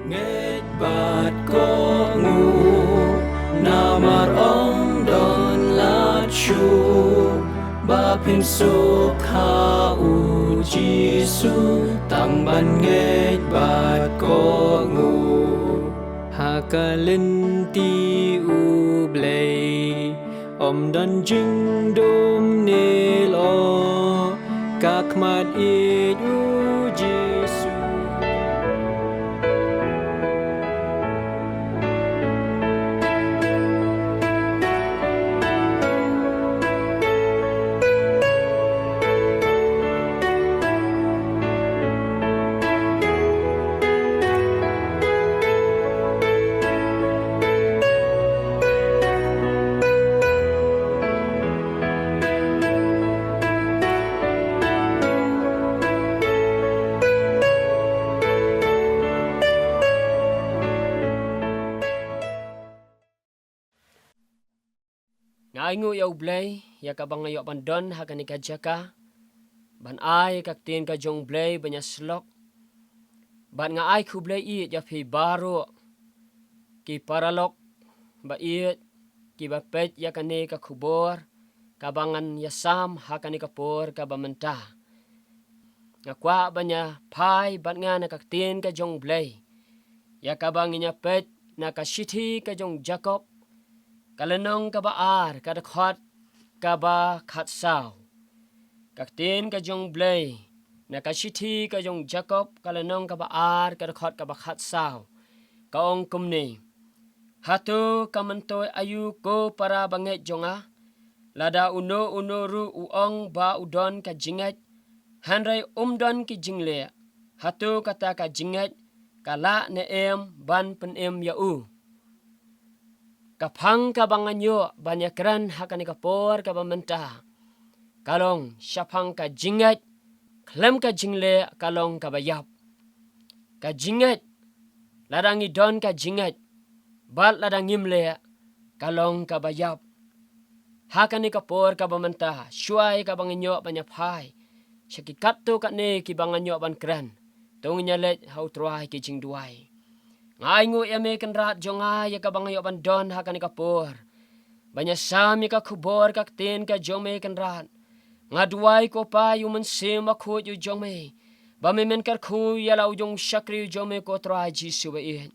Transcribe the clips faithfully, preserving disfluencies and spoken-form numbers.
Ngeit bad kohnguh, namar ym don lad shuh ba phin suk ha U Jisu, tang ban ngeit bad kohnguh. Ha ka lynti U Blei ym don jingdum ne lyoh, ka khmat ïeit U Jisu. Nga ainguh ïa U Blei ïa kaba nga ïoh ban don ha kane ka jaka ban ai ka ktien ka jong U Blei ban ïasyllok. Bad nga ai khublei ïeit ïa phi baroh ki paralok ba ïeit kiba peit ïa kane ka khubor kaba ngan ïasam ha kane ka por kaba mynta. Nga kwah ban ïa phai bad nga na ka ktien ka jong U Blei ïa kaba ngin ïa peit na ka shithi ka jong Jakob, ka lynnong kaba ar, ka dkhot kaba khatsaw. Ka ktien ka jong U Blei na ka shithi ka jong Jakob, ka lynnong kaba ar, ka dkhot kaba khatsaw, ka ong kumne: Hato ka myntoi aïu, ko para bangeit jong nga? Lada uno uno ruh u ong ba u don ka jingngeit, hynrei um don ki jingleh, hato kata ka jingngeit ka lah ne em ban pynim ïa u? Ka phang kaba ngan ïoh ban ïakren ha kane ka por kaba mynta ka long shaphang ka jingngeit khlem ka jingleh ka long kaba ïap. Ka jingngeit, lada ngi don ka jingngeit bad lada ngim leh, ka long kaba ïap. Ha kane ka por kaba mynta, shuwa ïa kaba ngan ïoh ban ïa phai sha ki katto katne kiba ngan ïoh ban kren, to ngin ïa leit ha U Trai ki jingduwai. Nga ainguh ïa me Kynrad jong nga ïa kaba nga ïoh ban don ha kane ka por ban ïasam ïa ka khubor ka ktien ka jong me Kynrad. Nga duwai ko Pa ïa U Mynsiem Bakhuid u jong me, ba me men kyrkhu ïa la u jong u shakri u jong me ko Trai Jisu ba ïeit.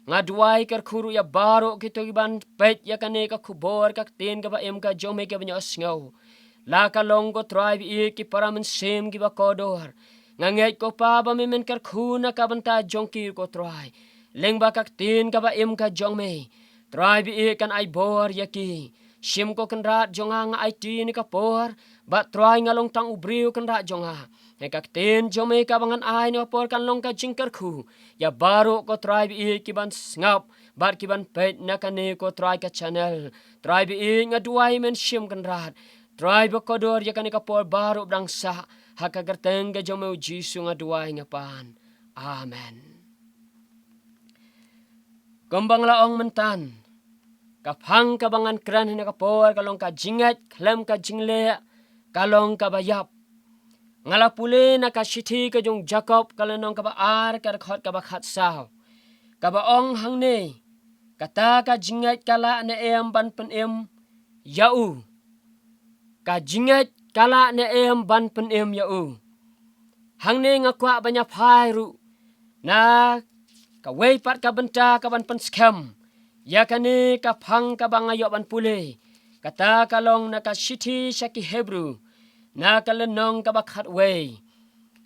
Nga duwai kyrkhu ruh ïa baroh kito kiban peit ïa kane ka khubor ka ktien kaba im ka jong me kiban ïohsngew. La ka long ko Trai ba ïeit ki para mynsiem kiba kordor. Nga ngeit ko Pa ba me men kyrkhu na ka bynta jong ki ko Trai. Lyngba ka ktien kaba im ka jong me, Trai ba ïeit, kan ai bor ïa ki. Shim ko Kynrad jong nga, nga aiti ïa kane ka por, bad Trai nga long tang u briew Kynrad jong nga. Ïa ka ktien jong me kaba ngan ai ïa kane ka por kan long ka jingkyrkhu ïa baroh ko Trai ba ïeit kiban sngap bad kiban peit na kane ko Trai ka channel. Trai ba ïeit, nga duwai men shim Kynrad. Trai ba kordor, ïa kane ka por baroh ba dang sah, ha ka kyrteng ka jong me U Jisu nga duwai nga pan. Amen. Kumba nga la ong mynta, ka phang kaba ngan kren ha kane ka por ka long ka jingngeit khlem ka jingleh ka long kaba ïap. Nga la pule na ka shithi ka jong Jakob, ka lynnong kaba ar, ka dkhot kaba khatsaw, kaba ong hangne: Kata ka jingngeit ka lah ne em ban pynim ïa u? Ka jingngeit ka lah ne em ban pynim ïa u? Hangne nga kwah ban ïa phai ruh na kawei pat ka bynta kaban pynskhem ïa kane ka phang kaba nga ïoh ban pule. Kata ka long na ka shithi sha ki Hebru, na ka lynnong kaba khatwei.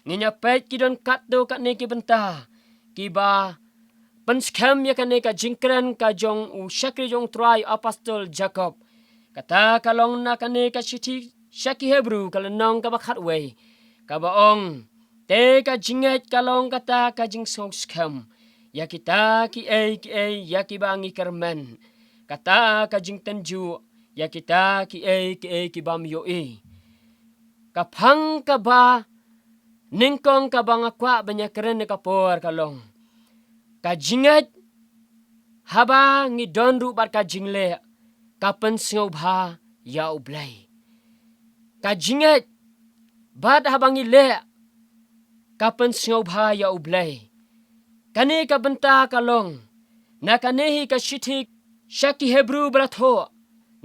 Ngin ïa peit ki don katto katne ki bynta kiba pynskhem ïa kane ka jingkren ka jong u shakri jong u Trai, u apostol Jakob. Kata ka long na kane ka shithi sha ki Hebru, ka lynnong kaba khatwei, kaba ong: Te ka jingngeit ka long kata ka jingsngewskhem ïa kita kiei kiei ïa kiba ngi kyrmen, kata ka jingtynjuh ïa kita kiei kiei ki bym ïohi. Ka phang kaba nyngkong kaba nga kwah ban ïa kren ha kane ka por ka long: Ka jingngeit, haba ngi don ruh bad ka jingleh, ka pynsngewbha ïa U Blei. Ka jingngeit, bad haba ngi leh, ka pynsngewbha ïa U Blei. Kane ka bynta ka long na kane hi ka shithi sha ki Hebru ba la thoh,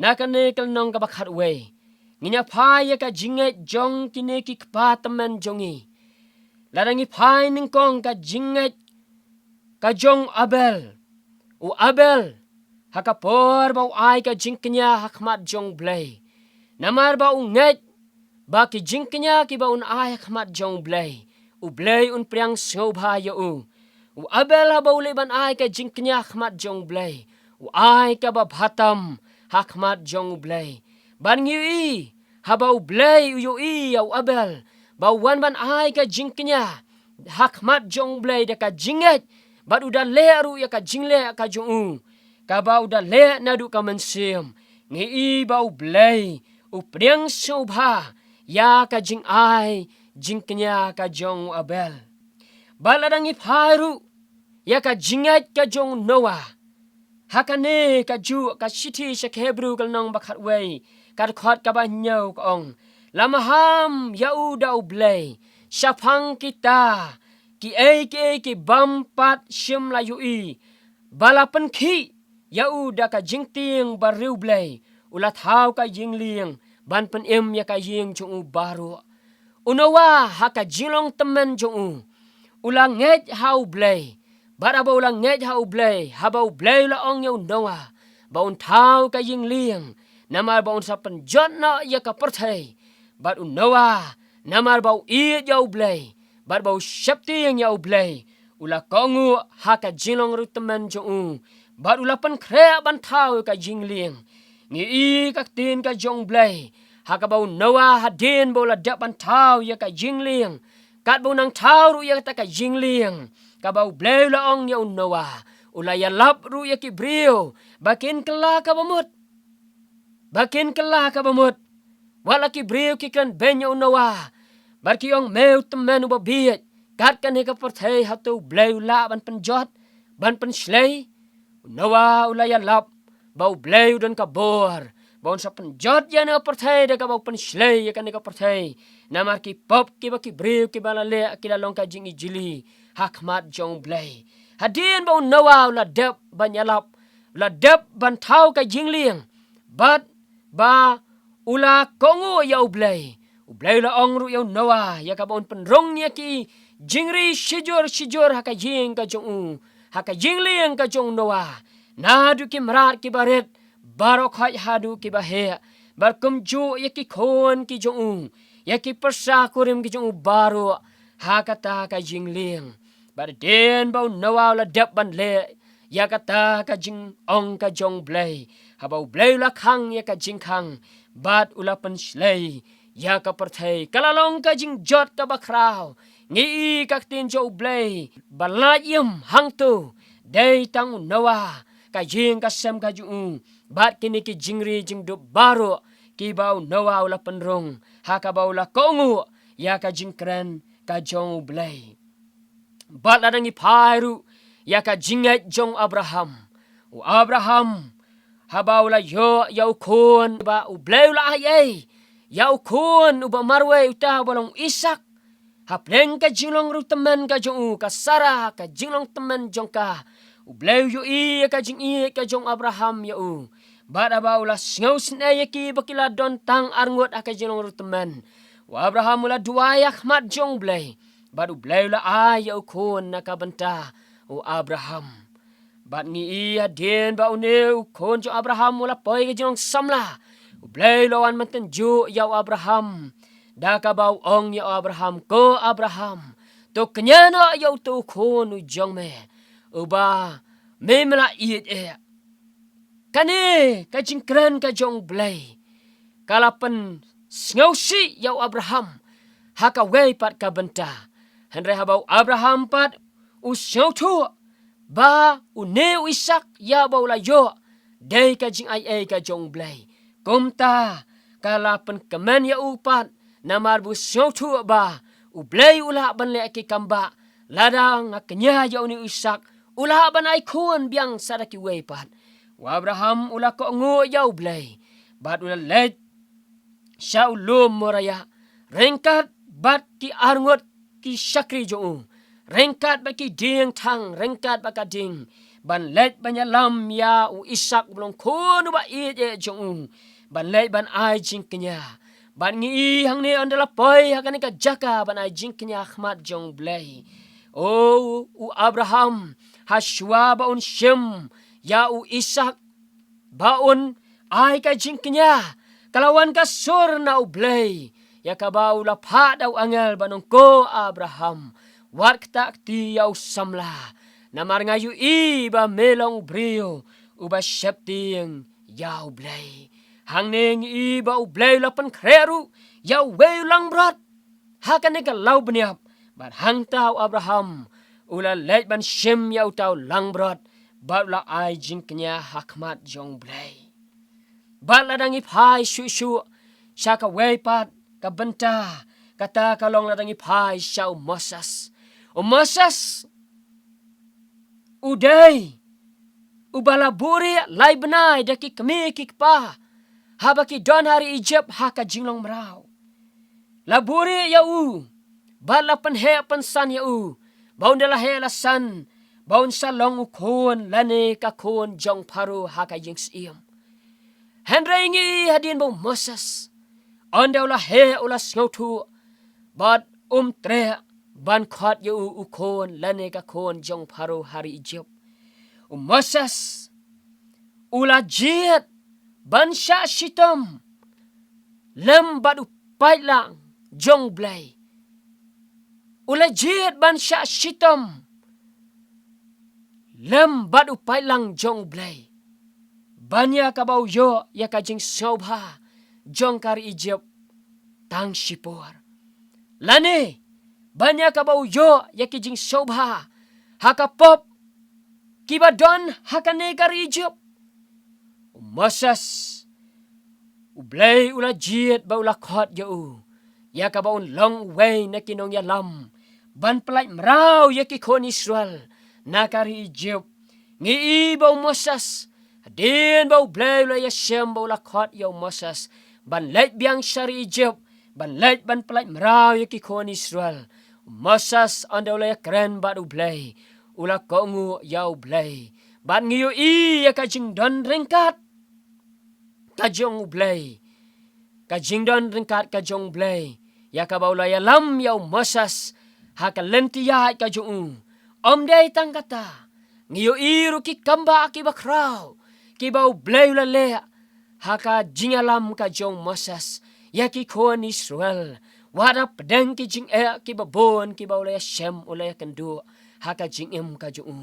na kane ka lynnong kaba khatwei. Ngin ïa phai ïa ka jingngeit jong kine ki kpa tymmen jong ngi. Lada ngi phai nyngkong ka jingngeit ka jong Abel. U Abel, ha ka por ba u ai ka jingkñia ha khmat jong U Blei. Namar ba u ngeit ba ki jingkñia kiba un ai ha khmat jong U Blei, U Blei un pdiang sngewbha ïa u. U Abel haba u leit ban ai ka jingkñia ha khmat jong U Blei, u ai kaba bha tam ha khmat jong U Blei. Bad ngi ïohi, haba U Blei u ïohi ïa u Abel ba u wan ban ai ka jingkñia ha khmat jong U Blei da ka jingngeit, bad u da leh ruh ïa ka jingleh ka jong u, kaba u da leh naduh ka mynsiem. Ngi ïohi ba U Blei u pdiang sngewbha ïa ka jingai jingkñia ka jong u Abel. Bad lada ngi phai ruh ïa ka jingngeit ka jong u Noah, ha kane kajuh ka shithi sha ki Hebru ka lynnong ba khatwei, ka dkhot kaba hynñiew ka ong, la maham ïa u da U Blei shaphang kita kiei kiei kibym pat shym la ïohi, ba la pynkhih ïa u da ka jingtieng ba riewblei, u la thaw ka ïing lieng ban pynim ïa ka ïing jong u baroh. U Noah ha ka jinglong tymmen jong u, u la ngeit ha U Blei. Bad haba u la ngeit ha U Blei, haba U Blei u la ong ïa u Noah ba un thaw ka ïing lieng, namar ba un sa pynjot noh ïa ka pyrthei. Bad u Noah, namar ba u ïeit ïa U Blei bad ba u sheptieng ïa U Blei, u la kohnguh ha ka jinglong riewtymmen jong u, bad u la pynkhreh ban thaw ka ïing lieng. Ngi ïohi ka ktien ka jong U Blei ha kaba u Noah, hadien ba u la dep ban thaw ïa ka ïing lieng, katba u nang thaw ruh ïa kata ka ïing lieng kaba U Blei u la ong ïa u Noah, u la ïalap ruh ïa ki briew ba kin kylla kaba mut. Ba kin kylla kaba mut. Wat la ki briew ki kren beiñ ïa u Noah, bad ki ong, me u tymmen uba bieit, kat kane ka pyrthei hato U Blei u lah ban pynjot, ban pynshlei? U Noah u la ïalap ba U Blei u don ka bor ba un sa pynjot ïa kane ka pyrthei da kaba u pynshlei ïa kane ka pyrthei. Namar ki pop kiba ki briew kiba la leh ki la long ka jingijli ha khmat jong U Blei. Hadien ba u Noah u la dep ban ïalap, u la dep ban thaw ka ïing lieng, bad ba u la kohnguh ïa U Blei, U Blei u la ong ruh ïa u Noah ïa kaba un pynrung ïa ki jingri shijur shijur ha ka ïing ka jong u, ha ka ïing lieng ka jong u Noah. Naduh ki mrad kiba rit baroh khoit haduh kiba heh, bad kumjuh ïa ki khun ki jong u, ïa ki pyrsa kurim ki jong u baroh, ha kata ka ïing lieng. Bad hadien ba u Noah u la dep ban leh ïa kata ka jingong ka jong U Blei, haba U Blei u la khang ïa ka jingkhang, bad u la pynshlei ïa ka pyrthei, ka la long ka jingjot kaba khraw. Ngi ïohi ka ktien jong U Blei ba lait im hangto, dei tang u Noah, ka ïing ka sem ka jong u, bad kine ki jingri jingdup baroh kiba u Noah u la pynrung ha kaba u la kohnguh ïa ka jingkren ka jong U Blei. Bad lada ngi phai ruh ïa ka jingngeit jong u Abraham. U Abraham, haba u la ïoh ïa u khun ba U Blei u la ai ei, ïa u khun uba marwei uta uba long u Isaak, hapdeng ka jinglong riewtymmen ka jong u, ka Sarah ka jinglong tymmen jong ka, U Blei u ïohi ïa ka jingïeit ka jong u Abraham ïa u. Bad haba u la sngewsynei ïa ki ba ki la don tang arngut ha ka jinglong riewtymmen, u Abraham u la duwai ha khmat jong U Blei, bad U Blei u la ai ïa u khun na ka bynta u Abraham. Bad ngi ïohi hadien ba une u khun jong u Abraham u la poi ka jinglong samla, U Blei u la wan ban tynjuh ïa u Abraham da kaba u ong ïa u Abraham, ko Abraham, to kñia noh ïa uto u khun u jong me, uba me, me la ïeit eh. Kane ka jingkren ka jong U Blei ka la pynsngewsih ïa u Abraham ha kawei pat ka bynta. Hynrei haba u Abraham pat u sngewthuh ba une u Isaak ïa ba u la ïoh dei ka jingai ei ka jong U Blei, kumta ka la pynkmen ïa u pat, namar ba u sngewthuh ba U Blei u lah ban leh ki kam ba lada nga kñia ïa une u Isaak, u lah ban ai khun biang sa da kiwei pat. U Abraham u la kohnguh ïa U Blei, bad u la leit sha u lum Moriah ryngkat bad ki arngut ki shakri jong u. ryngkat bad ki dieng thang, ryngkat bad ka ding, ban leit ban ïalam ïa u Isak u ba long khun uba ïeit eh jong u, ban leit ban ai jingkñia. Bad ngi i hangne ynda la poi ha kane ka jaka ban ai jingkñia ha khmat jong U Blei, o, u Abraham, ha shuwa ba un shim ïa u Isak ba un ai ka jingkñia, ka la wan ka sur na U Blei ïa kaba u la phah da u angel ban ong, ko Abraham, wat kata kti ïa u samla, namar nga ïohi ba me long u briew uba sheptieng ïa U Blei. Hangne ngi i ba U Blei u la pynkhreh ruh ïa uwei u langbrot ha kane ka law bniap, bad hangta u Abraham u la leit ban shim ïa uta u langbrot bad u la ai jingkñia ha khmat jong U Blei. Bad lada ngi phai shuh shuh sha kawei pat ka bynta, kata ka long lada ngi phai sha u Moses. U Moses u dei uba la buhrieh lai bnai da ki kmie ki kpa haba ki don ha ri Ijipt ha ka jinglong mraw. La buhrieh ïa u bad la pynheh pynsan ïa u ba ynda la heh la san ba un sa long u khun lane ka khun jong Pharaoh ha ka ïing syiem. Hynrei ngi i hadien ba u Moses, ynda u la heh u la sngewthuh bad um treh ban khot ïa u u khun lane ka khun jong Pharaoh ha ri Ijipt. U Moses u la jied ban shah shitom lem bad u paidlang jong U Blei. U la jied ban shah shitom lem bad u paidlang jong U Blei, ban ïa kaba u ïoh ïa ka jingsngewbha jong ka ri Ijipt tang shipor, lane ban ïa kaba u ïoh ïa ki jingsngewbha ha ka pop kiba don ha kane ka ri Ijipt. U Moses, U Blei u la jied bad u la khot ïa u ïa kaba un long uwei na ki nongïalam ban pyllait mraw ïa ki khun Israel na ka ri Ijipt. Ngi i ba u Moses, hadien ba U Blei u la ïashem bad u la khot ïa u Moses ban leit biang sha ri Ijipt, ban leit ban pyllait mraw ïa ki khun Israel, u Moses ynda u la ïakren bad U Blei, u la kohnguh ïa U Blei. Bad ngi ïohi ïa ka jingdon ryngkat ka jong U Blei, ka jingdon ryngkat ka jong U Blei ïa kaba u la ïalam ïa u Moses ha ka lynti ïaid ka jong u. Ym dei tang kata, ngi ïohi ruh ki kambah kiba khraw kiba U Blei u la leh ha ka jingïalam ka jong u Moses ïa ki khun Israel, wat hapdeng ki jingeh kiba bun kiba u la ïashem, u la ïakynduh ha ka jingim ka jong u.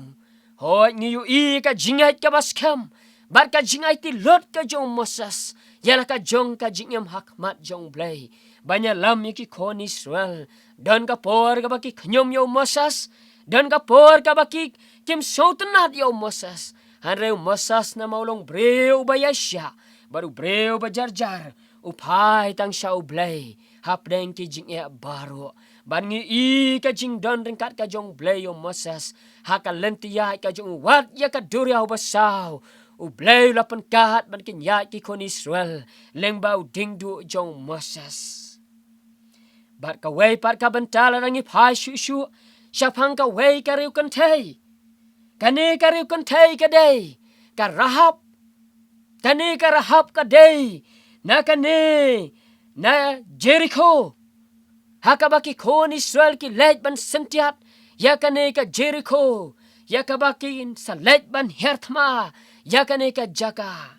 Hooid, ngi ïohi ka jingngeit kaba skhem bad ka jingaiti lut ka jong u Moses ïa la ka jong ka jingim ha khmat jong U Blei ban ïalam ïa ki khun Israel. Don ka por kaba ki khñium ïa u Moses, don ka por kaba ki, kim sngewtynnad ïa u Moses. Hynrei u Moses namar u long briew uba ïaishah bad u briew uba jarjar, u phai tang sha U Blei hapdeng ki jingeh baroh. Bad ngi i ka jingdon ryngkat ka jong U Blei ïa u Moses ha ka lynti ïaid ka jong u, wat ïa ka duriaw basaw U Blei u la pynkat ban kin ïaid ki khun Israel lyngba u diengduh jong u Moses. Bad kawei pat ka bynta lada ngi phai shuh shuh shaphang kawei ka riew kynthei. Kane ka riew kynthei ka dei ka Rahab. Kane ka Rahab ka dei na kane, na Jerikho, ha kaba ki khun Israel ki leit ban syntiat ïa kane ka Jerikho, ïa kaba kin sa leit ban hiar thma ïa kane ka jaka.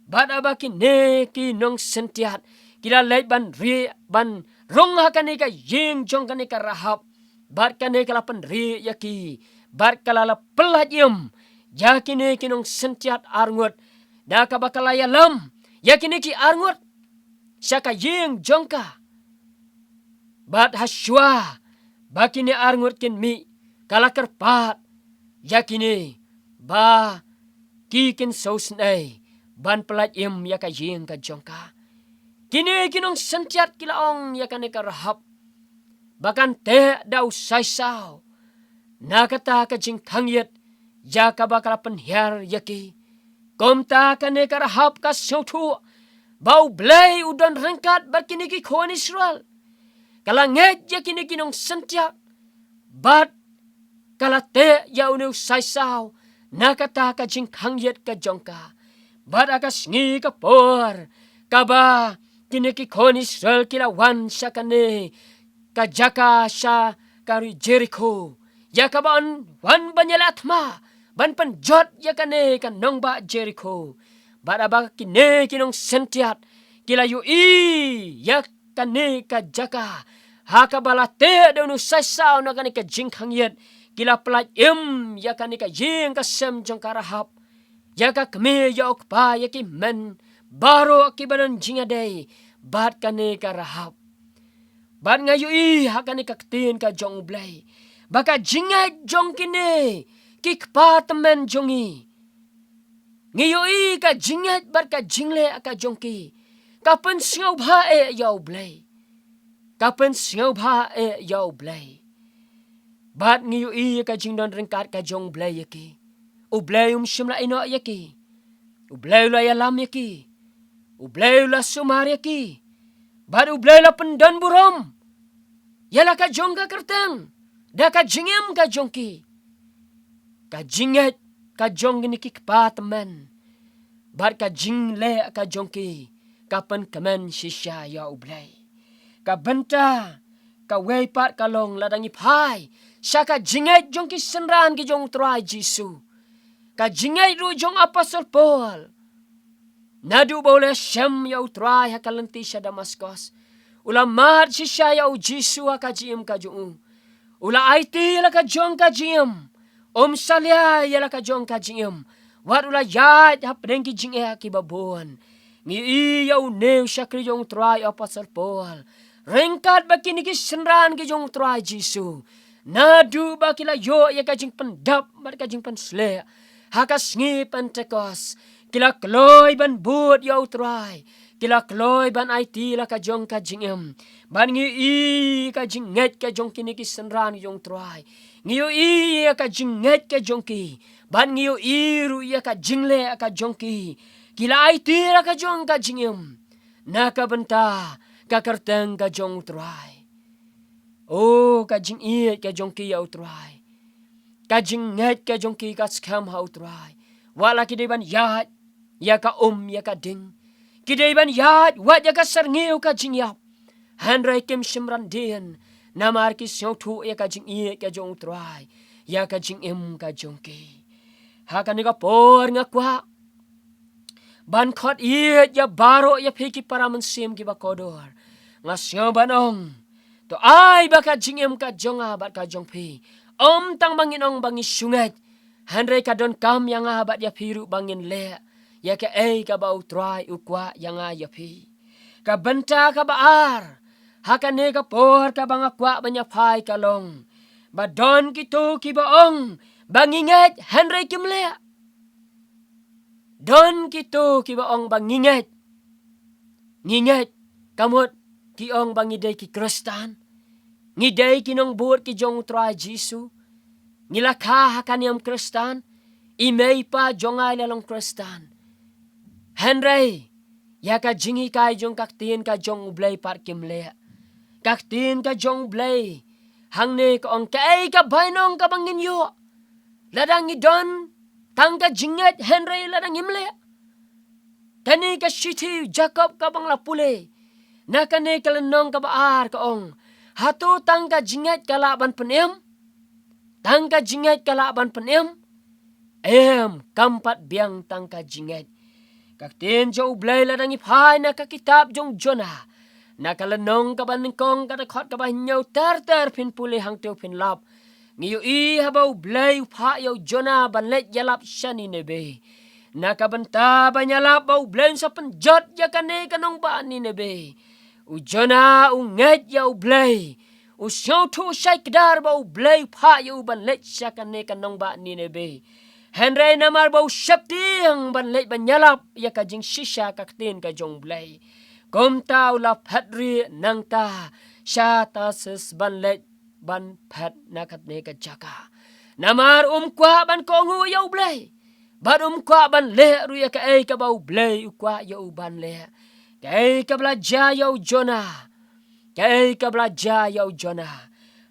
Bad haba kine ki nongsyntiat ki la leit ban rieh, ban rung ha kane ka ïing jong kane ka Rahab, bad kane ka la pynrieh ïa ki bad ka la la pyllait im ïa kine ki nongsyntiat arngut, da kaba ka la ïalam ïa kine ki arngut sha ka ïing jong ka. Bad ha shuwa ba kine arngut kin mih, ka la kyrpad ïa kine ba ki kin sngewsynei ban pyllait im ïa ka ïing ka jong ka. Kine ki nongsyntiat ki la ong ïa kane ka Rahab ba kan teh da u saisaw na kata ka jingkhang ïit ïa kaba ka la pynhiar ïa ki. Kumta kane ka Rahab ka sngewthuh ba U Blei u don ryngkat bad kine ki khun Israel. Ka la ngeit ïa kine ki nongsyntiat bad ka la teh ïa une u saisaw na kata ka jingkhang ïit ka jong ka. Bad ha ka sngi ka por kaba kine ki khun Israel ki la wan sha kane ka jaka sha ka ri Jerikho, ïa kaba yn wan ban ïaleh thma ban pynjot ïa kane ka nongbah Jerikho. Bad haba kine ki nongsyntiat ki la ïohi ïa kane ka jaka ha kaba la teh da une u saisaw na kane ka jingkhang ïit, ki la pyllait im ïa kane ka ïing ka sem jong ka Rahab, ïa ka kmie, ïa u kpa, ïa ki hynmen baroh kiba don jingïadei bad kane ka Rahab. Bad nga ïohi ha kane ka ktien ka jong U Blei ba ka jingngeit jong kine ki kpa tymmen jong ngi, ngi ïohi ka jingngeit bad ka jingleh ka jong ki ka pynsngewbha eh ïa U Blei. Ka pynsngewbha eh ïa U Blei. Bad ngi ïohi ïa ka jingdon ryngkat ka jong U Blei ïa ki. U Blei um shym la ïehnoh ïa ki. U Blei u la ïalam ïa ki. U Blei u la sumar ïa ki. Bad U Blei u la pyndon burom ïa la ka jong ka kyrteng da ka jingim ka jong ki. Ka jingngeit ka jong kine ki kpa tymmen bad ka jingleh ka jong ki ka pynkmen shisha ïa U Blei. Ka bynta kawei pat ka long lada ngi phai sha ka jingngeit jong ki synran ki jong U Trai Jisu, ka jingngeit ruh jong u Apostol Paul. Naduh ba u la shem ïa U Trai ha ka lynti sha Damaskos, u la mad shisha ïa U Jisu ha ka jingim ka jong u. U la aiti la ka jong ka jingim. Um salia ïa la ka jong ka jingim. Wat u la ïaid hapdeng ki jingeh kiba bun. Ngi ïohi ïa une u shakri jong U Trai, u Apostol Paul. Ryngkat bad kine ki synran ki jong U Trai Jisu, naduh ba ki la ïoh ïa ka jingpyndap bad ka jingpynsleh ha ka sngi Pentekost, ki la kloi ban bud ïa U Trai. Ki la kloi ban aiti la ka jong ka jingim. Bad ngi ïohi ka jingngeit ka jong kine ki synran jong U Trai. Ngi ïohi ïa ka jingngeit ka jong ki. Bad ngi ïohi ruh ïa ka jingleh ka jong ki. Ki la aiti la ka jong ka jingim na ka bynta ka kyrteng ka jong U Trai. O, ka jingïeit ka jong ki ïa U Trai. Ka jingngeit ka jong ki ka skhem ha U Trai. Wat la ki dei ban ïaid ïa ka um ïa ka ding, ki dei ban ïaid wat ïa ka syrngiew ka jingïap, hynrei kim shym ran dien, namar ki sngewthuh ïa ka jingïeit ka jong U Trai ïa ka jingim ka jong ki. Ha kane ka por nga kwah ban khot ïeit ïa baroh ïa phi ki para mynsiem kiba kordor. Nga sngew ban ong, to ai ba ka jingim ka jong nga bad ka jong phi, ym tang ba ngin ong ba ngi shu ngeit, hynrei ka donkam ïa nga bad ïa phi ruh ba ngin leh ïa kaei kaba U Trai u kwah ïa nga ïa phi. Ka bynta kaba ar ha kane ka por kaba nga kwah ban ïa phai ka long ba don kito kiba ong ba ngi ngeit hynrei kim leh. Don kito kiba ong ba ngi ngeit, ngi ngeit, ka mut ki ong ba ngi dei ki Khristan, ngi dei ki nongbud ki jong U Trai Jisu, ngi la kha ha ka niam Khristan, i mei i pa jong nga i la long Khristan. Hynrei ïa ka jinghikai jong ka ktien ka jong U Blei pat kim leh. Ka ktien ka jong U Blei hangne ka ong, kaei ka bainong kaba ngin ïoh lada ngi don tang ka jingngeit hynrei lada ngim leh? Kane ka shithi u Jakob kaba nga la pule na kane ka lynnong kaba ar ka ong, hato tang ka jingngeit ka lah ban pynim? Tang ka jingngeit ka lah ban pynim? Em, kam pat biang tang ka jingngeit. Ka ktien jong U Blei lada ngi phai na ka kitab jong u Jonah, na ka lynnong kaba nyngkong, ka dkhot kaba hynñiew, ter ter phin pule hangto phin lap. Ngi ïohi haba U Blei u phah ïa u Jonah ban leit ïalap sha Nineveh. Na ka bynta ban ïalap ba U Blei un sa pynjot ïa kane ka nongbah Nineveh, u Jonah u ngeit ïa U Blei. U sngewthuh shai kdar ba U Blei u phah ïa u ban leit sha kane ka nongbah Nineveh. Hynrei namar ba u sheptieng ban leit ban ïalap ïa ka jingshisha ka ktien ka jong U Blei, kumta u la phet rieh nangta sha Tarsis ban leit ban phet na kane ka jaka. Namar um kwah ban kohnguh ïa U Blei, bad um kwah ban leh ruh ïa kaei kaba U Blei u kwah ïa u ban leh. Kaei kaba la jia ïa u Jonah? Kaei kaba la jia ïa u Jonah?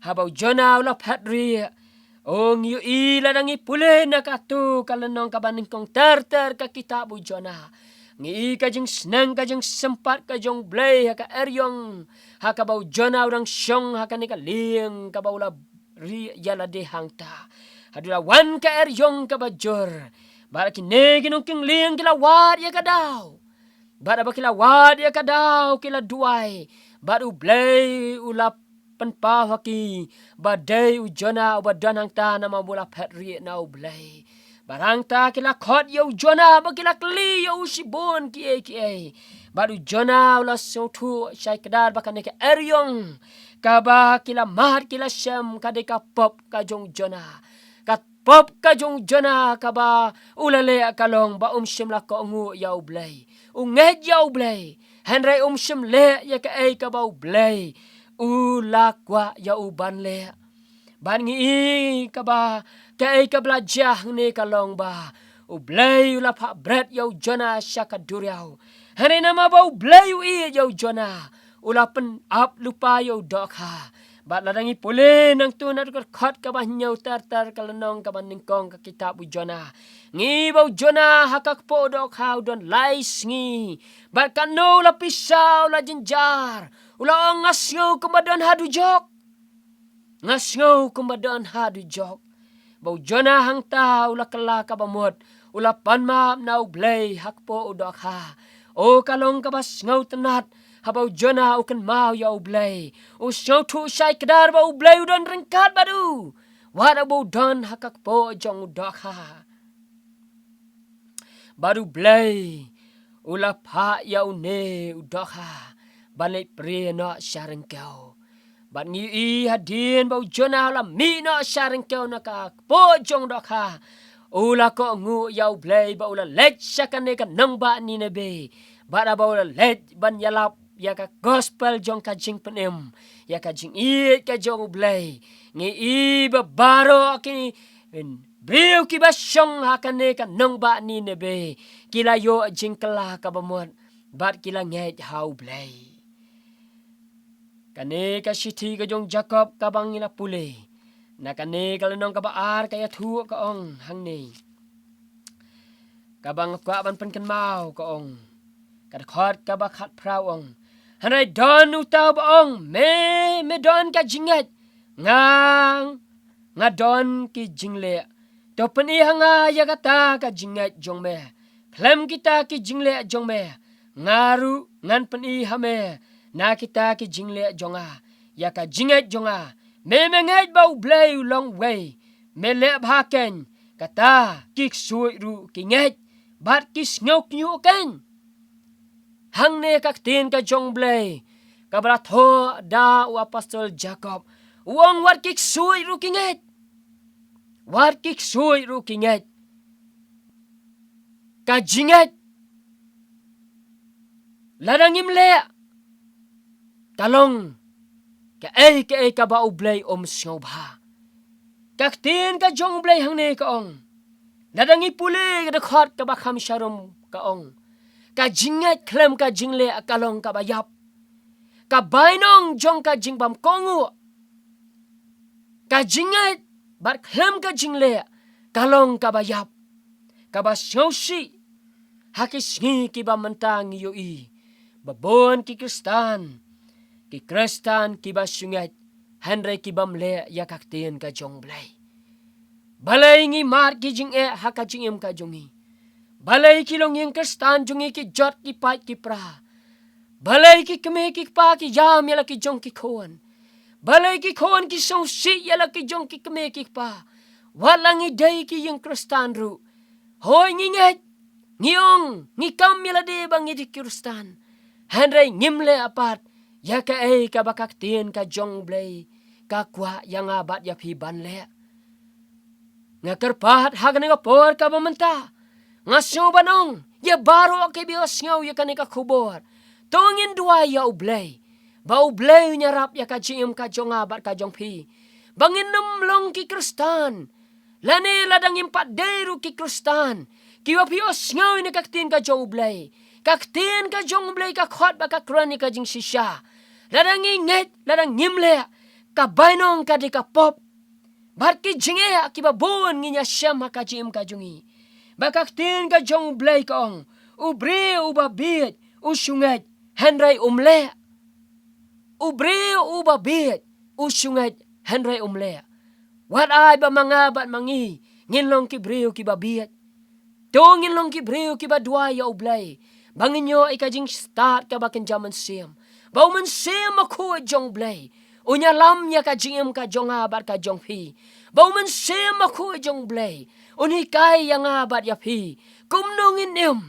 Haba u Jonah u la phet rieh O ngi ïohi lada ngi pule na kato ka lynnong kaba nyngkong ter ter ka kitab u Jonah. Ngi ïohi ka jingsneng ka jingsympat ka jong u Blei ha ka eriong ha kaba u Jonah u dang shong ha kane ka lieng kaba u la rieh ïa lade hangta. Haduh la wan ka eriong kaba jur. Bad kine ki nongkynglieng ki la wad ïa ka daw. Bad haba ki la wad ïa ka daw ki la duwai. Bad u Blei u la pynpaw ha ki ba dei u Jonah uba don hangta namar ba u la phet rieh na u Blei. Bad hangta ki la khot ïa u Jonah bad ki la kylli ïa u shibun kiei kiei. Bad u Jonah u la sngewthuh shai kdar ba kane ka eriong kaba ki la mad ki la shem ka dei ka pop ka jong u Jonah. Ka pop ka jong u Jonah kaba u la leh ka long ba um shym la kohnguh ïa u Blei. U ngeit ïa u Blei. Hynrei um shym leh ïa kaei kaba u Blei u la kwah ïa u ban leh. Bad ngi ïohi kaba kaei kaba la jia hangne ka long ba u Blei u la phah bret ïa u Jonah sha ka duriaw. Hynrei namar ba u Blei u ïeit ïa u Jonah u la pynap lypa ïa u dohkha. Bad lada ngi pule nangto na ka dkhot kaba hynñiew ter ter ka lynnong kaba nyngkong ka kitab u Jonah. Ngi ïohi ba u Jonah ha ka kpoh u dohkha u don lai sngi. Bad katno u la pisa u la jynjar. U la ong nga sngew kumba don ha dujok. Nga sngew kumba don ha dujok. Ba u Jonah hangta u la kylla kaba mut. U la pan map na u Blei ha kpoh u dohkha. O ka long kaba sngewtynnat. Haba u Jonah u kynmaw ïa u Blei. U sngewthuh shai kdar ba u Blei u don ryngkat bad u. Wat haba u don ha ka kpoh jong u dohkha. Bad u Blei u la phah ïa une u dohkha ban leit prie noh sha ryngkew. Bad ngi ïohi hadien ba u Jonah u la mih noh sha ryngkew na ka kpoh jong u dohkha. U la kohnguh ïa u Blei bad u la leit sha kane ka nongbah Nineveh. Bad haba u la leit ban ïalap ïa ka gospel jong ka jingpynim ïa ka jingïeit ka jong u Blei. Ngi ïohi ba baroh ki briew kiba shong ha kane ka nongbah Nineveh ki la ïoh jingkylla kaba mut bad ki la ngeit ha u Blei. Kane ka shithi ka jong u Jakob kaba ngi la pule na kane ka lynnong kaba ar ka ïathuh ka ong hangne. Kaba nga kwah ban pynkynmaw ka ong. Ka dkhot kaba khatphra u ong. Hynrei don uta uba ong me, me don ka jingngeit. Nga, nga don ki jingleh. To pyni ha nga ïa kata ka jingngeit jong me. Khlem kita ki jingleh jong me. Nga ruh ngan pyni ha me na kita ki jingleh jong nga. Ïa ka jingngeit jong nga. Me, me ngeit ba u Blei u long uwei. Me leh bha kein, kata ki ksuid ruh ki ngeit bad ki sngew kñiuh kein. Hangne ka ktien ka jong u Blei kaba la thoh da u apostol Jakob. U ong wat ki ksuid ruh ki ngeit. Wat ki ksuid ruh ki ngeit. Ka jingngeit lada ngim leh ka long kaei kaei kaba u Blei um sngewbha. Ka ktien ka jong u Blei hangne ka ong. Lada ngi pule ka dkhot kaba kham sharum ka ong. Ka jingngeit khlem ka jingleh ka long kaba ïap. Ka bainong jong ka jingbam kohnguh. Ka jingngeit bad khlem ka jingleh ka long kaba ïap. Kaba sngewsih ha ki sngi kiba mynta ngi ïohi ba bun ki Khristan, ki Khristan kiba shu ngeit hynrei ki bym leh ïa ka ktien ka jong u Blei. Balei ngi mad ki jingeh ha ka jingim ka jong ngi? Balei ki longïing Khristan jong ngi ki jot ki pait ki pra? Balei ki kmie ki kpa ki ïam ïa la ki jong ki khun? Balei ki khun ki sngewsih ïa la ki jong ki kmie ki kpa? Wat la ngi dei ki ïing Khristan ruh. Hooid ngi ngeit, ngi ong, ngi kam ïa lade ba ngi dei Khristan. Hynrei ngim leh pat ïa kaei kaba ka ktien ka jong u Blei ka kwah ïa nga bad ïa phi ban leh. Nga kyrpad ha kane ka por kaba mynta. Nga sngew ban ong ïa baroh kiba ïohsngew ïa kane ka khubor. To ngin duwai ïa u Blei ba u Blei un ïarap ïa ka jingim ka jong nga bad ka jong phi. Ba ngin ym long ki Khristan. Lane lada ngim pat dei ruh ki Khristan, kiba phi ïohsngew ïa ka ktien ka jong u Blei. Ka ktien ka jong u Blei ka khot bad ka kren ïa ka jingshisha. Lada ngi ngeit, lada ngim leh, ka bainong ka dei ka pop. Bad ki jingeh kiba bun ngin ïa shem ha ka jingim ka jong ngi. Ba ka ktien ka jong U Blei ka ong, u briew uba bieit u shu ngeit, hynrei um leh. U briew uba bieit u shu ngeit, hynrei um leh. Wat ai ba ma nga bad ma ngi ngin long ki briew kiba bieit. To ngin long ki briew kiba duwai ïa U Blei, ba ngin ïoh ïa ka jingstad kaba kynja mynsiem. Ba U Mynsiem Bakhuid jong U Blei un ïalam ïa ka jingim ka jong nga bad ka jong phi. Ba U Mynsiem Bakhuid jong U Blei un hikai ïa nga bad ïa phi kumno ngin im,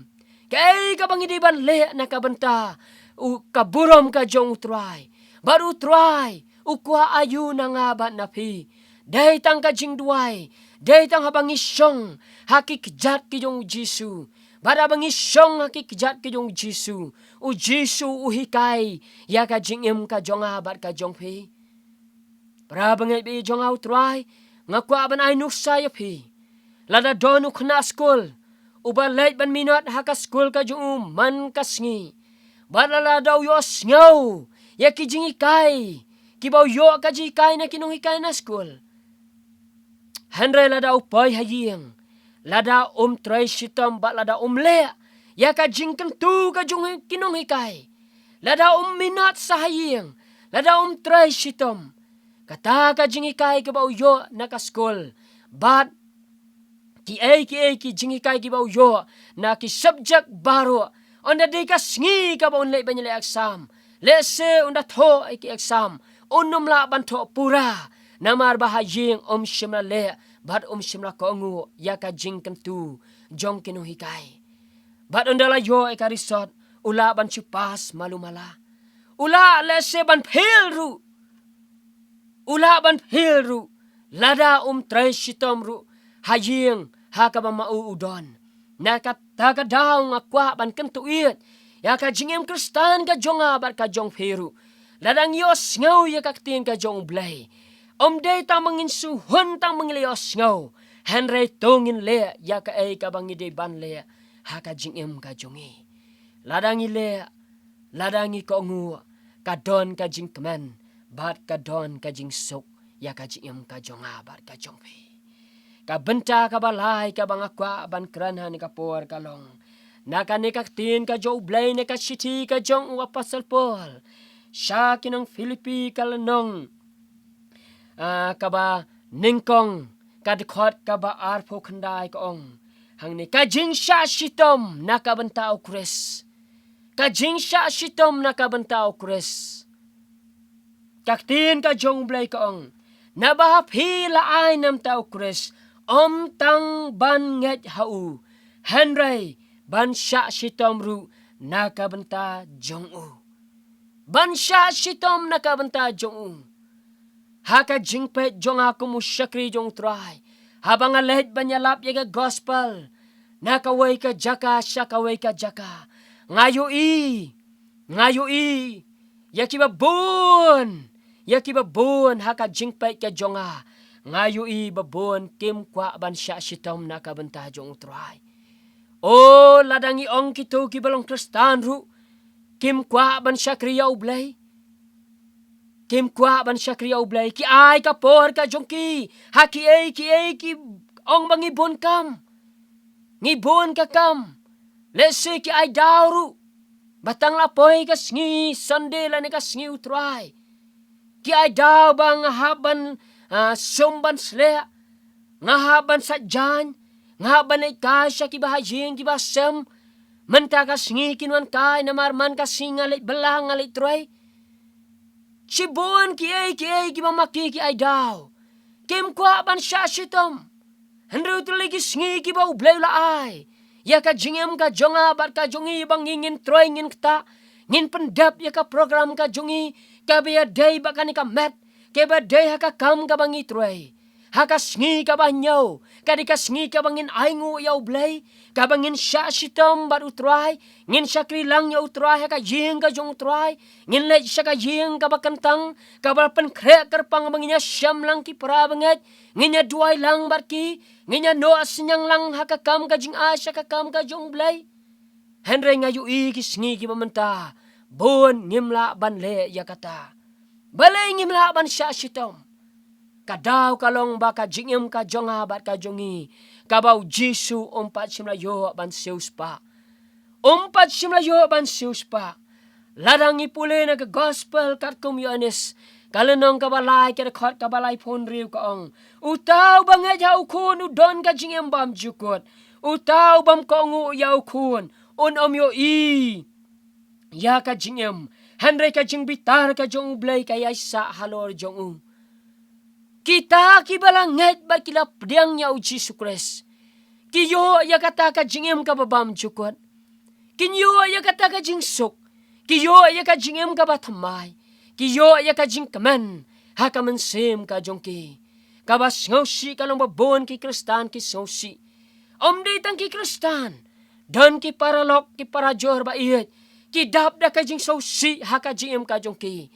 kaei kaba ngi dei ban leh na ka bynta u, ka burom ka jong U Trai. Bad U Trai u kwah aïu na nga bad na phi? Dei tang ka jingduwai, dei tang haba ngi shong ha ki kjat ki jong U Jisu. Bad haba ngi shong ha ki kjat ki jong U Jisu, U Jisu u hikai ïa ka jingim ka jong nga bad ka jong phi. Para bangeit ba ïeit jong nga, U Trai, nga kwah ban ai nuksa ïa phi. Lada don u khynnah skul uba leit ban minot ha ka skul ka jong u man ka sngi, bad lada u ïohsngew ïa ki jinghikai kiba u ïoh ka jinghikai na ki nonghikai na skul, hynrei lada u poi ha ïing, lada um trei shitom bad lada um leh ïa ka jingkyntu ka jong ki nonghikai, lada um minot sa ha ïing, lada um trei shitom, kata ka jinghikai kaba u ïoh na ka skul bad kiei kiei ki jinghikai kiba u ïoh na ki subject baroh, ynda dei ka sngi kaba un leit ban ïaleh exam, lehse ynda thoh ïa ki exam un ym lah ban thoh pura, namar ba ha ïing um shym la leh bad um shym la kohnguh ïa ka jingkyntu jong ki nonghikai. Bad ynda la ïoh ïa ka result, u lah ban shu pass malu mala, u lah lehse ban fail ruh. U lah ban fail ruh lada um trei shitom ruh ha ïing ha kaba ma u u don. Na kata ka daw nga kwah ban kyntu ïa ka jingim Khristan ka jong nga bad ka jong phi ruh. Lada ngi ïohsngew ïa ka ktien ka jong U Blei, um dei tang ba ngin shu hun tang ba ngi la ïohsngew, hynrei to ngin leh ïa kaei kaba ngi dei ban leh ha ka jingim ka jong ngi. Lada ngi leh, lada ngi kohnguh, ka don ka jingkmen bad ka don ka jingsuk ïa ka jingim ka jong nga bad ka jong phi. Ka bynta kaba lai kaba nga kwah ban kren ha kane ka por ka long na kane ka ktien ka jong U Blei, na ka shithi ka jong u Apostol Paul sha ki nong Philippi, ka lynnong, ah, kaba nyngkong, ka dkhot kaba arphew khyndai, ka ong hangne: Ka jingshah shitom na ka bynta U Khrist. Ka jingshah shitom na ka bynta U Khrist. Ka ktien ka jong U Blei ka ong: Naba ha phi la ai na ka bynta U Khrist, ym tang ban ngeit ha u, hynrei ban shah shitom ruh na ka bynta jong u. Ban shah shitom na ka bynta jong u. Ha ka jingpeit jong nga kum u shakri jong U Trai, haba nga leit ban ïalap ïa ka gospel na kawei ka jaka sha kawei ka jaka, nga ïohi, nga ïohi ïa kiba bun, ïa kiba bun ha ka jingpeit ka jong nga, nga ïohi ba bun kim kwah ban shah shitom na ka bynta jong U Trai. O, lada ngi ong kito kiba long Khristan ruh kim kwah ban shakri ïa U Blei. Kim kwah ban shakri ïa U Blei. Ki ai ka por ka jong ki ha kiei kiei ki ong ba ngi bun kam, ngi bun ka kam. Lehse ki ai daw ruh ba tang la poi ka sngi Sunday lane ka sngi U Trai, ki ai daw ba nga hap ban, ah, sum ban sleh, nga hap ban sait jaiñ, nga hap ban leit kai sha kiba ha ïing kiba ha sem. Mynta ka sngi kin wan kai, namar man ka sngi nga leit bylla, nga leit trei. Shibun kiei kiei kiba ma ki ki ai daw. Kim kwah ban shah shitom. Hynrei te lei ki sngi kiba U Blei u la ai ïa ka jingim ka jong nga bad ka jong ngi ba ngi ngin trei, ngin ktah, ngin pyndep ïa ka program ka jong ngi kaba ïadei bad kane ka met, kaba dei ha ka kam kaba ngi trei. Ha ka sngi kaba hynñiew, ka dei ka sngi kaba ngin ainguh ïa U Blei, kaba ngin shah shitom bad U Trai, ngin shakri lang ïa U Trai ha ka ïing ka jong U Trai, ngin leit sha ka ïing kaba kyntang, kaba la pynkhreh kyrpang ba ngin ïa shem lang ki para bangeit, ngin ïa duwai lang bad ki, ngin ïa noh synñiang lang ha ka kam ka jingai sha ka kam ka jong U Blei. Hynrei nga ïohi ki sngi kiba mynta bun ngim lah ban leh ïa kata. Balei ngim lah ban shah shitom? Ka daw ka long ba ka jingim ka jong nga bad ka jong ngi, kaba u Jisu um pat shym la ïoh ban siewspah. Um pat shym la ïoh ban siewspah. Lada ngi pule na ka gospel katkum u Ïoannis, ka lynnong kaba lai, ka dkhot kaba laiphew hynriew ka ong: Uta uba ngeit ha u Khun u don ka jingim bymjukut. Uta u bym kohnguh ïa u Khun un ym ïohi ïa ka jingim, hynrei ka jingbitar ka jong U Blei ka ïaisah halor jong u. Kita kiba la ngeit bad ki la pdiang ïa u Jisu Khrist, ki ïoh ïa kata ka jingim kaba bymjukut. Kin ïoh ïa kata ka jingsuk. Ki ïoh ïa ka jingim kaba thymmai. Ki ïoh ïa ka jingkmen ha ka mynsiem ka jong ki. Kaba sngewsih ka long ba bun ki Khristan ki sngewsih. Ym dei tang ki Khristan. Don ki paralok, ki parajor ba ïeit, ki dap da ka jingsngewsih ha ka jingim ka jong ki.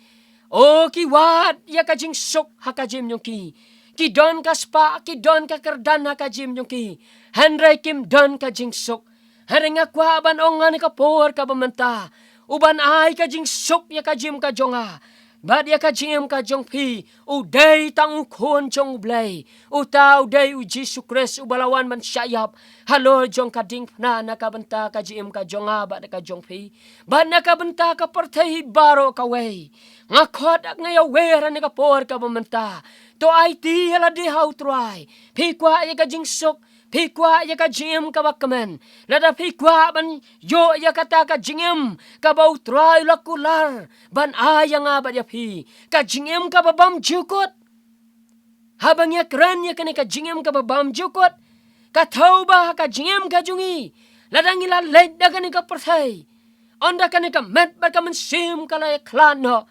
O, ki wad ïa ka jingsuk ha ka jingim jong ki. Ki don ka spah, ki don ka kyrdan ha ka jingim jong ki, hynrei kim don ka jingsuk. Hynrei nga kwah ban ong ha kane ka por kaba mynta, u ban ai ka jingsuk ïa ka jingim ka jong nga bad ïa ka jingim ka jong phi, u dei tang u Khun jong U Blei. Uta u dei u Jisu Khrist uba la wan ban shah ïap halor jong ka diengphna na ka bynta ka jingim ka jong nga bad ka jong phi, bad na ka bynta ka pyrthei baroh kawei. Nga khot, nga ïawer ha kane ka por kaba mynta, to aiti ïa lade ha u Trai. Phi kwah ïa ka jingsuk, phi kwah ïa ka jingim kaba kmen, lada phi kwah ban ïoh ïa kata ka jingim kaba u Trai u la kular ban ai ïa nga bad ïa phi, ka jingim kaba bymjukut. Haba ngi ïakren ïa kane ka jingim kaba bymjukut, ka thew ba ha ka jingim ka jong ngi, lada ngi la leit da kane ka pyrthei, ynda kane ka met bad ka mynsiem ka la ïakhlad noh,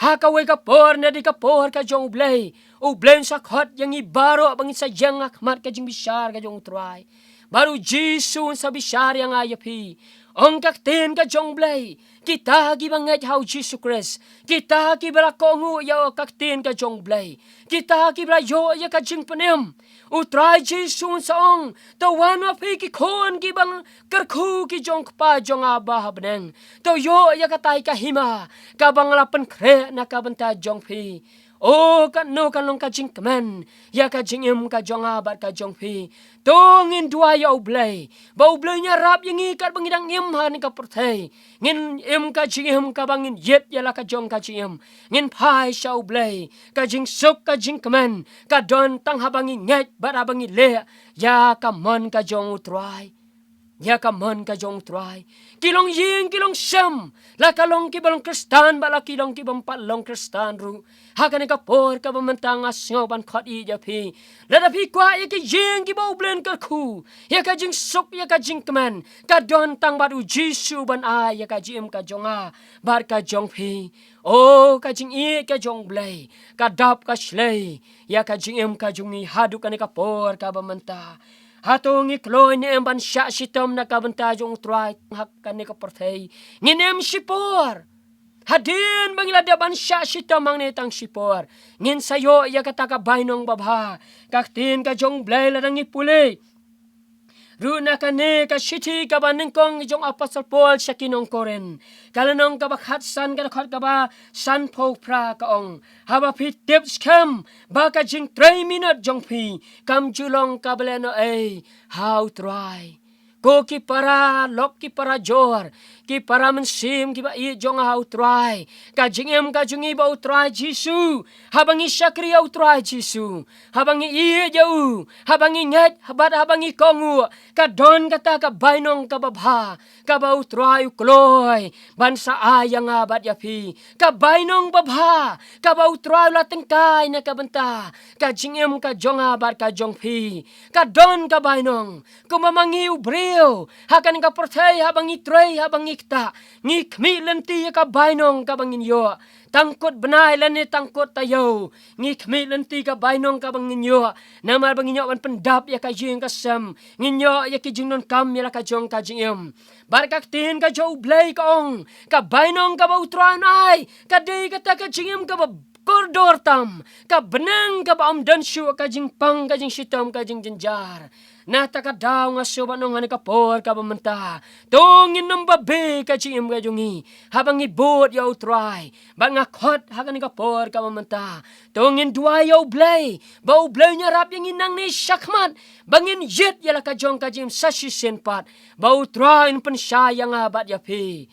ha kawei ka por, na dei ka por ka jong U Blei, U Blei un sa khot ïa ngi baroh ba ngin sa ïeng ha khmat ka jingbishar ka jong u Trai. Bad u Jisu un sa bishar ïa nga ïa phi. Ong ka ktien ka jong U Blei, kita kiba ngeit ha u Jisu Khrist, kita kiba la kohnguh ïa ka ktien ka jong U Blei, kita kiba la ïoh ïa ka jingpynim, u Trai Jisu un sa ong, to wan ma phi ki khun kiba kyrkhu ki jong u Kpa jong nga ba ha bneng. To ïoh ïa kata ka hima kaba nga la pynkhreh na ka bynta jong phi. O, katno kan long ka jingkmen ïa ka jingim ka jong nga bad ka jong phi. To ngin duwai ïa U Blei ba U Blei un ïarap ïa ngi katba ngi dang im ha kane ka pyrthei. Ngin im ka jingim kaba ngin ïit ïa la ka jong ka jingim. Ngin phai sha U Blei. Ka jingsuk ka jingkmen ka don tang haba ngi ngeit bad haba ngi leh ïa ka mon ka jong u Trai. Ïa ka mon ka jong u Trai. Ki longïing ki longsem, la ka long kiba long Khristan bad la ki long ki bym pat long Khristan ruh, ha kane ka por kaba mynta nga sngew ban khot ïa phi. Lada phi kwah ïa ki ïing kiba U Blei un kyrkhu, ïa ka jingsuk ïa ka jingkmen, ka don tang bad u Jisu ban ai ïa ka jingim ka jong nga bad ka jong phi. O, ka jingïeit ka jong U Blei ka dap ka shlei ïa ka jingim ka jong ngi haduh kane ka por kaba mynta. Hato ngi kloi ne em ban shah shitom na ka bynta jong u Trai ha kane ka pyrthei? Ngin im shipor. Hadien ba ngi la dep ban shah shitom hangne tang shipor, ngin sa ïoh ïa kata ka bainong babha. Ka ktien ka jong U Blei lada ngi pule ruh na kane ka shithi kaba nyngkong jong u Apostol Paul sha ki nong Korinth, ka lynnong kaba khatsan, ka dkhot kaba sanphew phra ka ong: Haba phi tip skhem ba ka jingtrei minot jong phi kam ju long kaba lehnohei ha u Trai. Ko ki paralok, ki parajor, ki para mynsiem kiba ïeit jong nga ha u Trai, ka jingim ka jong ngi bad u Trai Jisu, haba ngi shakri ïa u Trai Jisu, haba ngi ïeit ïa u, haba ngi ngeit bad haba ngi kohnguh, ka don kata ka bainong kaba bha kaba u Trai u kloi ban sa ai ïa nga bad ïa phi. Ka bainong babha kaba u Trai u la tyngkai na ka bynta ka jingim ka jong nga bad ka jong phi. Ka don ka bainong. Kumba ma ngi u briew ha kane ka pyrthei, haba ngi trei, haba ngi ktah, ngi khmih lynti ïa ka bainong kaba ngin ïoh. Tang kut bnai lane tang kut taïew, ngi khmih lynti ka bainong kaba ngin ïoh. Namar ba ngin ïoh ban pyndap ïa ka ïing ka sem, ngin ïoh ïa ki jingdonkam ïa la ka jong ka jingim. Bad ka ktien ka jong U Blei ka ong, ka bainong kaba u Trai un ai ka dei kata ka jingim kaba kordor tam, ka bneng kaba ym don shuh ka jingpang, ka jingshitom, ka jingjynjar. Na kata ka daw nga sngewbha ban ong ha kane ka por kaba mynta, to ngin ym babe ka jingim ka jong ngi, haba ngi bud ïa U Trai. Bad nga khot ha kane ka por kaba mynta, to ngin duwai ïa U Blei, ba U Blei un ïarap ïa ngi nangne shakhmat, ba ngin ïit ïa la ka jong ka jingim sa shisien pat, ba U Trai un pynshai ïa nga bad ïa phi.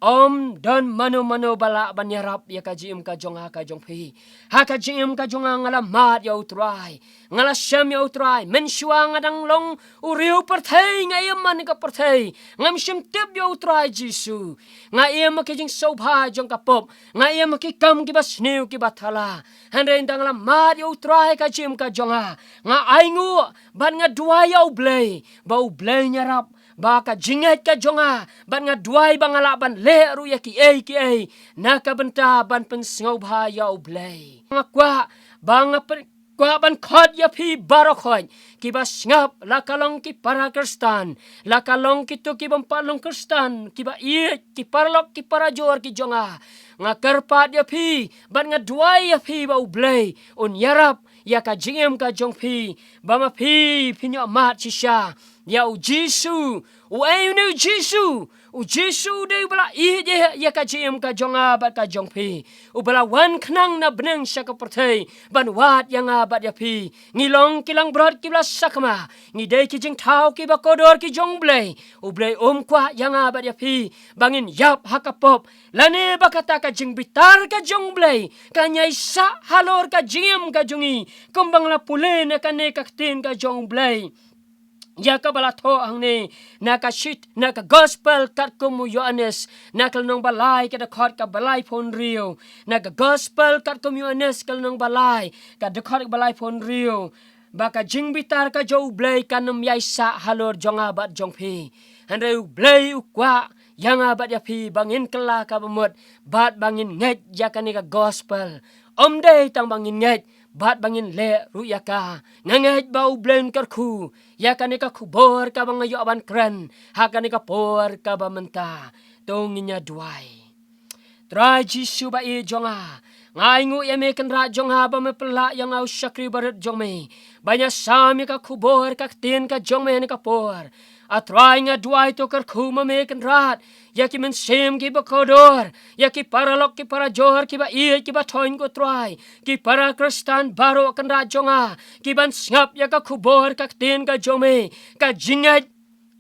Ym don mano mano ba lah ban ïarap ïa ka jingim ka jong nga ka jong phi. Ha ka jingim ka jong nga, nga la mad ïa U Trai, nga la shem ïa U Trai. Mynshuwa nga dang long u riew pyrthei, nga im ha kane ka pyrthei, ngam shym tip ïa U Trai Jisu. Nga im ha ki jingsngewbha jong ka pop, nga im ha ki kam kiba sniew kiba thala. Hynrei ynda nga la mad ïa U Trai ha ka jingim ka jong nga, nga ainguh bad nga duwai ïa U Blei, ba U Blei un ïarap, ba ka jingngeit ka jong nga, bad nga duwai ba nga lah ban leh ruh ïa kiei kiei na ka bynta ban pynsngewbha ïa U Blei. Nga kwah ba nga pyn- kwah ban khot ïa phi baroh khoit, kiba sngap, la ka long ki para Khristan, la ka long kito ki bym pat long Khristan, kiba ïeit, ki paralok ki parajor ki jong nga. Nga kyrpad ïa phi bad nga duwai ïa phi ba U Blei un ïarap ïa ka jingim ka jong phi, ba ma phi phin ïoh mad shisha ïa U Jisu. Uei une U Jisu? U Jisu u dei uba la ïeit ïa ka jingim ka jong nga bad ka jong phi, uba la wan khnang na bneng sha ka pyrthei ban wad ïa nga bad ïa phi. Ngi long ki langbrot kiba la sakma, ngi dei ki jingthaw kiba kordor ki jong U Blei. U Blei um kwah ïa nga bad ïa phi ba ngin ïap ha ka pop, lane ba kata ka jingbitar ka jong U Blei kan ïai sah halor ka jingim ka jong ngi, kumba nga la pule na kane ka ktien ka jong U Blei, ïa kaba la thoh hangne na ka shit, na ka Gospel katkum u Ïoannis, na ka lynnong ba lai, ka dkhot kaba laiphew hynriew. Na ka Gospel katkum u Ïoannis, ka lynnong ba lai, ka dkhot kaba laiphew hynriew, ba ka jingbitar ka jong U Blei kan ym ïai sah halor jong nga bad jong phi. Hynrei U Blei u kwah ïa nga bad ïa phi ba ngin kylla kaba mut bad ba ngin ngeit ïa kane ka Gospel. Ym dei tang ba ngin ngeit bad ba ngin leh ruh ïa ka. Nga ngeit ba U Blei un kyrkhu ïa kane ka khubor kaba nga ïoh ban kren ha kane ka por kaba mynta. To ngin ïa duwai. Trai Jisu ba ïeit jong nga, nga ainguh ïa me Kynrad jong nga ba me pynlah ïa nga u shakri barit jong me ban ïasam ïa ka khubor ka ktien ka jong me ha kane ka por. A Trai, nga duwai, to kyrkhu ma me Kynrad ïa ki mynsiem kiba kordor, ïa ki paralok ki parajor kiba ïeit kiba thoiñ ko Trai, ki para Khristan baroh Kynrad jong nga, kiban sngap ïa ka khubor ka ktien ka jong me. Ka jingngeit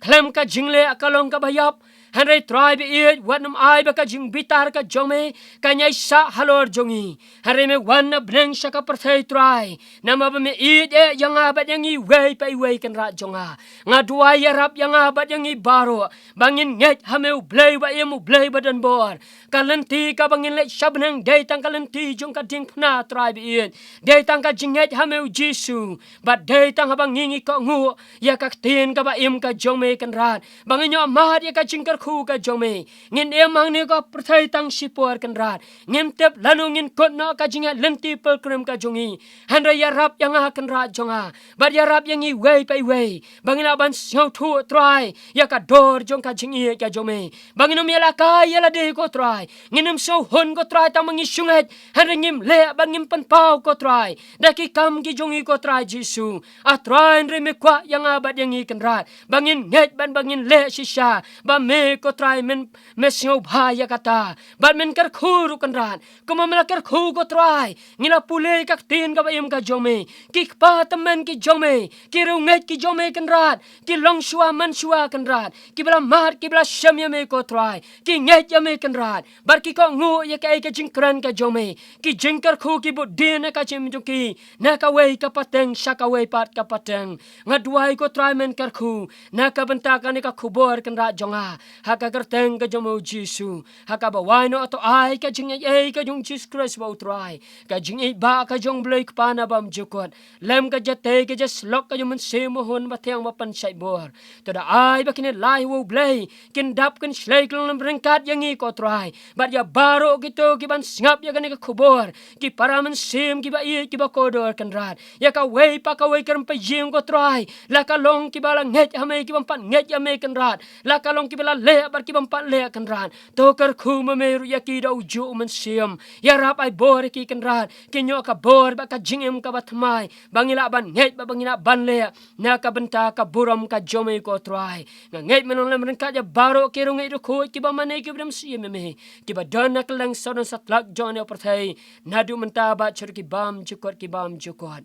khlem ka jingleh ka long kaba ïap. Hynrei Trai ba ïeit, wat nym ai ba ka jingbitar ka jong me kan ïai sah halor jong ngi. Hynrei me wan na bneng sha ka pyrthei Trai, namar ba me ïeit eh ïa nga bad ïa ngi iwei pa iwei Kynrad jong nga. Nga duwai, ïarap ïa nga bad ïa ngi baroh ba ngin ngeit ha me U Blei ba im, U Blei ba don bor. Ka lynti kaba ngin leit sha bneng dei tang ka lynti jong ka diengphna Trai ba ïeit, dei tang ka jingngeit ha me U Jisu. Bad dei tang haba ngi ngi kohnguh ïa ka ktien kaba im ka jong me Kynrad, ba ngin ïoh mad ïa ka jingkyrkhu ka jong me. Ngin im hangne ha ka pyrthei tang shipor Kynrad, ngim tip lano ngin kut noh ka jingïaid lynti pilgrim ka jong ngi. Hynrei ïarap ïa nga Kynrad jong nga, bad ïarap ïa ngi iwei pa iwei ba ngin lah ban sngewthuh Trai ïa ka dor jong ka jingïeit ka jong me. Ba ngin ym ïalehkai ïa lade ko Trai, ngin ym sngewhun ko Trai tang ba ngi shu ngeit, hynrei ngim leh bad ngim pynpaw ko Trai da ki kam ki jong ngi ko Trai Jisu. A Trai, hynrei me kwah ïa nga bad ïa ngi Kynrad ba ngin ngeit bad ba ngin leh shisha ba me ko Trai men, me sngewbha ïa kata bad men kyrkhu ruh Kynrad. Kumba me la kyrkhu ko Trai, ngi la pule ka ktien kaba im ka jong me, ki kpa tymmen ki jong me, ki riewngeit ki jong me Kynrad, ki longshuwa manshuwa Kynrad, kiba la mad kiba la shem ïa me ko Trai, ki ngeit ïa me Kynrad, bad ki kohnguh ïa kaei ka jingkren ka jong me. Ki jingkyrkhu ki bud dien ha ka jingim jong ki na kawei ka pateng sha kawei pat ka pateng. Nga duwai ko Trai men kyrkhu na ka bynta kane ka khubor Kynrad jong nga, ha ka kyrteng ka jong me U Jisu, ha kaba wai noh, to ai ka jingaiei ka jong Jisu Khrist ba U Trai, ka jingïeit ba ka jong U Blei Kpa na bymjukut, lem ka jingtei ka jingshlok ka jong U Mynsiem Mahun Bathiang ba pynshait bor. To da ai ba kine lai ha U Blei kin dap kin shlei kin long ryngkat ïa ngi ko Trai, bad ïa baroh kito kiban sngap ïa kane ka khubor, ki para mynsiem kiba ïeit kiba kordor Kynrad, ïa kawei pa kawei ka rympei jong ko Trai, la ka long kiba la ngeit ha me, kiba ym pat ngeit ïa me Kynrad, la ka long kiba la leh bad ki bym pat leh, Kynrad. To kyrkhu ma me ruh ïa ki da u juh u mynsiem. Ïarap ai bor ïa ki, Kynrad, kin ïoh ka bor bad ka jingim kaba thymmai, ba ngin lah ban ngeit bad ba ngin lah ban leh na ka bynta ka burom ka jong me, ko Trai. Nga ngeit me nongryngkat ïa baroh ki riewngeit riewkhuid kiba mane kiba dang sngewsih ïa me, kiba don na kylleng sawdong satlak jong kane ka pyrthei, naduh mynta bad shaduh ki bymjukut ki bymjukut.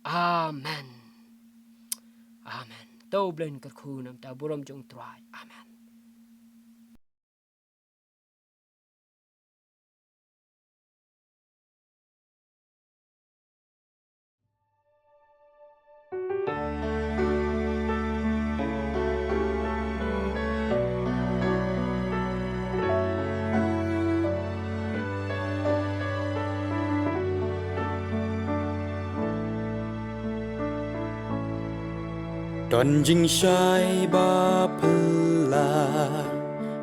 Amen. Amen. To U Blei un kyrkhu na ka bynta burom jong U Trai. Amen. Don jingshai ba phylla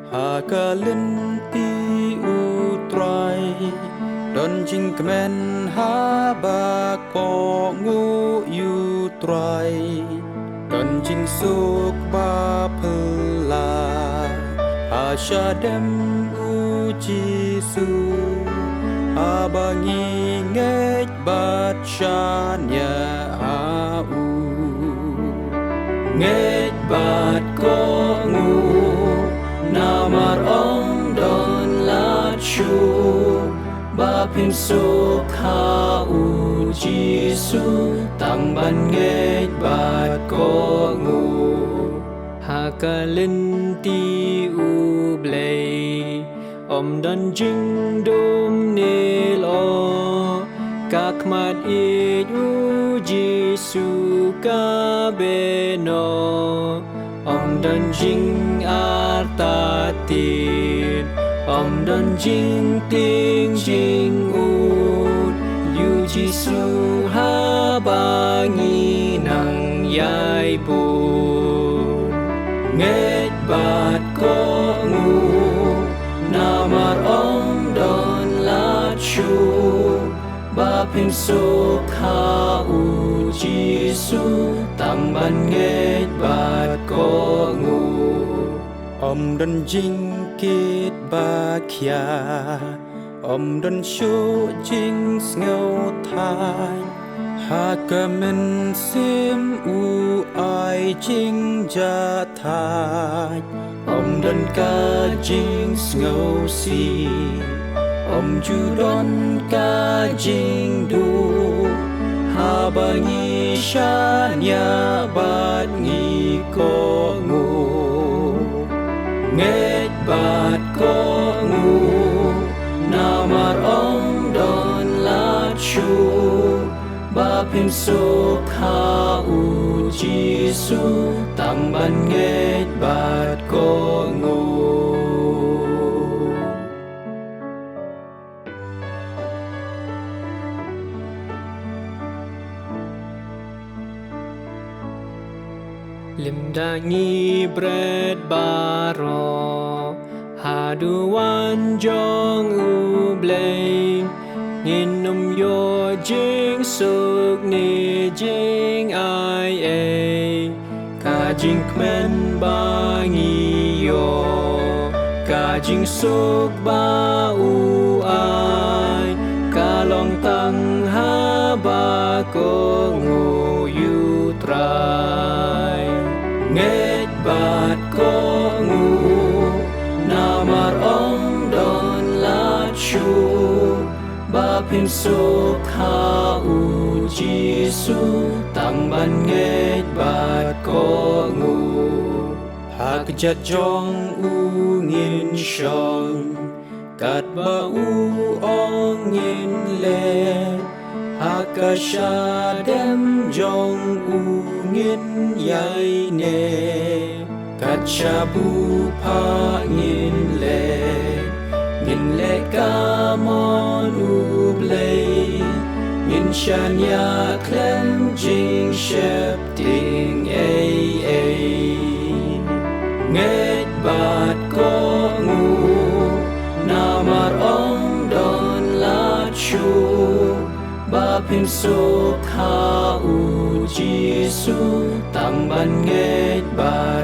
ha ka lynti U Trai. Don jingkmen haba kohnguh ïa U Trai. Don jingsuk ba phylla ha shadem U Jisu, haba ngi ngeit bad shaniah ha U. Ngeit bad kohnguh, namar ym don lad shuh ba phin suk ha U Jisu, tang ban ngeit bad kohnguh. Ha ka lynti U Blei ym don jingdum ne lyoh, ka khmat ïeit U Jisu ka beh noh. Ym don jingartatien, ym don jingtieng jingud ïa U Jisu haba ngi nang ïai bud. Ngeit bad kohnguh, namar ym don lad shuh ba phin suk ha U Jisu, tang ban ngeit bad kohnguh. Ym don jingkit ba khia, ym don shuh jingsngewthait, ha ka mynsiem u ai jingjahthait. Ym don ka jingsngewsih, ym ju don ka jingduh, haba ngi shaniah bad ngi kohnguh. Ngeit bad kohnguh, namar ym don lad shuh ba phin suk ha U Jisu, tang ban ngeit bad kohnguh. Lymda ngi bret baroh haduh wan jong U Blei, ngin ym ïoh jingsuk ne jingai ei. Ka jingkmen ba ngi ïoh, ka jingsuk ba U ai, ka long tang haba kohnguh ïa U Trai. Ngeit bad kohnguh, namar ym don lad shuh ba phin suk ha U Jisu, tang ban ngeit bad kohnguh. Ha kjat jong U ngin shong, katba U ong ngin leh, ha ka shadem jong U ngin ïaineh. Kat shaba U phah ngin leh, ngin leh ka mon U Blei, ngin shaniah khlem jingsheptieng ei ei. Ngeit bad kohnguh, namar ym don lad shuh ba phin suk ha U Jisu, tang ban ngeit bad